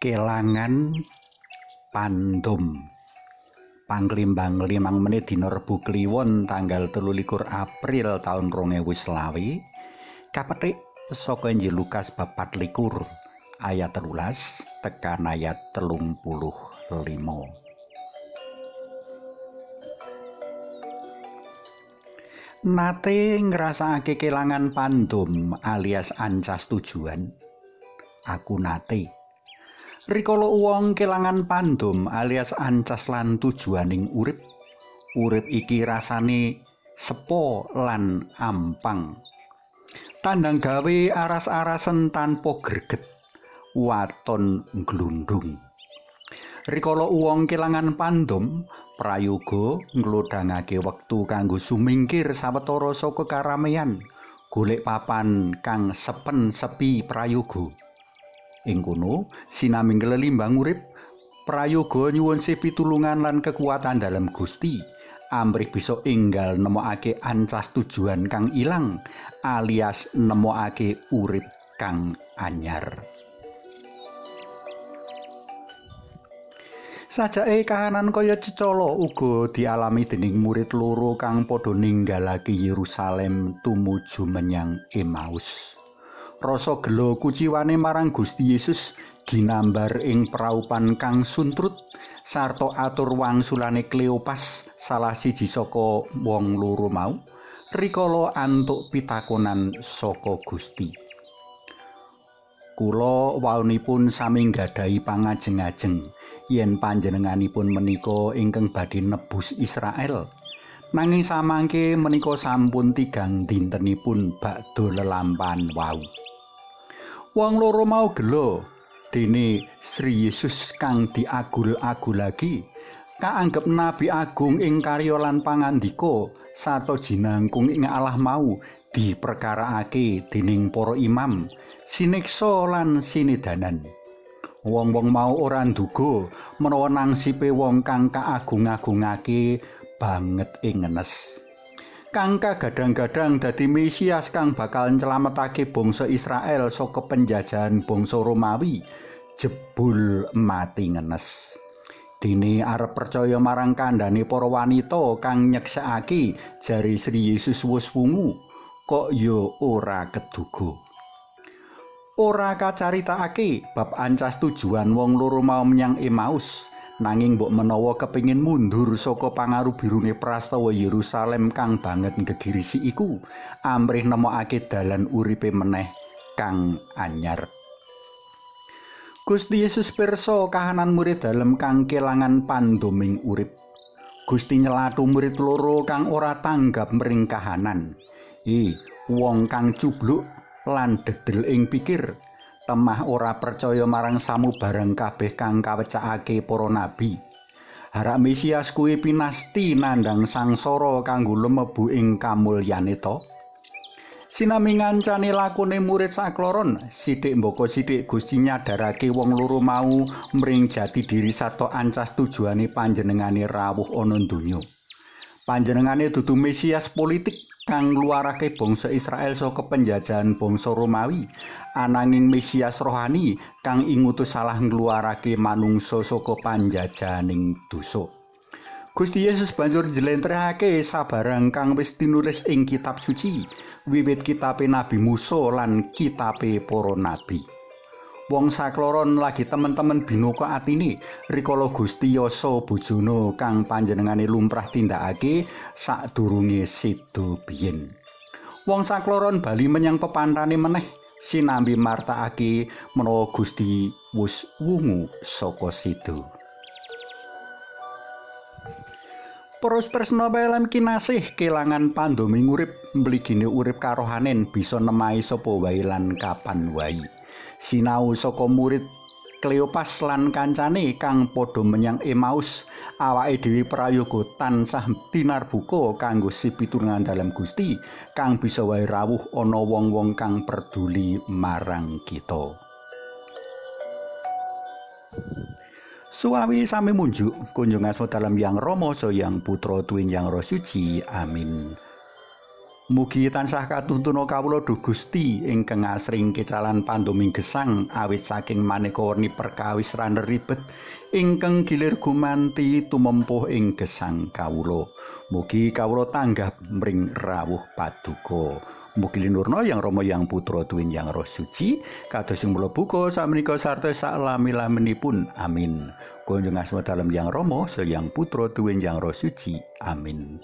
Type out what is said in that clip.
Kelangan Pandum. Panglimbang 5 menit dina Rebo Kliwon tanggal 23 April taun 2020 kapetik saka Injil Lukas bab 24 ayat 13 tekan ayat 35. Nate ngrasakake kelangan pandum alias ancas tujuan. Aku nate. Rikala wong kelangan pandum alias ancas lan tujuaning urip, urip iki rasane sepo lan ampang. Tandang gawe aras-arasen tanpa greget, waton glundung. Rikala wong kelangan pandum, prayoga nglodhangake wektu kanggo sumingkir sawetara saka karameyan, golek papan kang sepen sepi prayoga. Ing kono sinaming lelimbang urip, prayoga nyuwun sih pitulungan lan kekuatan dalem Gusti, amrih bisa enggal nemokake ancas tujuan kang ilang alias nemokake urip kang anyar. Sajake kahanan kaya cecala uga dialami dening murid loro kang padha ninggalake Yerusalem tumuju menyang Emmaus. Rasa gela kuciwane marang Gusti Yesus ginambar ing praupan kang suntrut sarta atur wangsulane Kleopas salah siji saka wong loro mau rikala antuk pitakonan saka Gusti. Kula waunipun sami nggadahi pangajeng-ajeng yen panjenenganipun menika ingkang badhe nebus Israel. Nanging samangke menika sampun 3 dintenipun bakda lelampahan wau. Wong loro mau gela dene Sri Yesus kang diagul-agulake kaanggep nabi agung ing karya lan pangandika sarta jinangkung ing Allah mau diperkaraake dening para imam, sineksa lan sinedanan. Wong-wong mau ora nduga menawa nangsipe wong kang kaagung-agungake banget ing ngenes. Kang kagadang-gadang dadi Mesias kang bakal nyelametake bangsa Israel saka penjajahan bangsa Romawi jebul mati ngenes. Dene arep percaya marang kandhane para wanita kang nyeksekake jare Sri Yesus wis wungu, kok ya ora keduga. Ora kacaritakake bab ancas tujuan wong loro mau menyang Emmaus, nanging mbok menawa kepingin mundur saka pangaruh birune prastawa Yerusalem kang banget nggegirisi iku, amrih nemokake dalan uripe meneh kang anyar. Gusti Yesus pirsa kahanan murid dalem kang kelangan panduming urip. Gusti nyelatu murid loro kang ora tanggap mring kahanan. Wong kang cubluk lan dedel ing pikir, temah ora percaya marang samubarang kabeh kang kawecakake para nabi. Harak Mesias kuwi pinasti nandhang sangsara kanggo lumebu ing kamulyane to. Sinami ngancani lakune murid sakloron, sithik mbaka sithik Gusti nyadarake wong loro mau mring jati diri sarta ancas tujuane panjenengane rawuh ana donya. Panjenengane dudu Mesias politik kang ngluwarake bangsa Israel saka penjajahan bangsa Romawi, ananging Mesias rohani kang ingutus salah ngluwarake manungsa saka panjajahaning dosa. Gusti Yesus banjur njlentrehake sabarang kang wis tinulis ing kitab suci, wiwit kitabe Nabi Musa lan kitabe para nabi. Wong sakloron lagi temen-temen binuka atine rikala Gusti yasa bojone kang panjenengane lumrah tindakake sadurunge seda biyen. Wong sakloron bali menyang pepantane meneh sinambi martakake menawa Gusti wis wungu saka seda. Para tresna pelem kinasih kelangan panduming urip, mligine urip karohanen bisa nemahi sapa wae lan kapan wae. Sinau saka murid Kleopas lan kancane kang padha menyang Emmaus, awake dhewe prayoga tansah tinarbuka kanggo sipitulungan dalem Gusti kang bisa wae rawuh ana wong-wong kang peduli marang kita. Suawi sami munjuk kunjung asma dalem Yang Rama Saha Yang Putra tuwin Yang Roh Suci. Amin. Mugi tansah katuntuna kawula duh Gusti ingkang asring kecalan pandoming gesang awit saking maneka werni perkawis ribet ingkang gilir gumanti tumempuh ing gesang kawula. Mugi kawula tanggap mring rawuh paduka. Mugi linurna Yang Rama Yang Putra tuwin Yang Roh Suci kados ing mula buka sakmenika sarta saklami-laminipun. Amin. Kunjung asma dalem Yang Rama, Yang Putra tuwin Yang Roh Suci. Amin.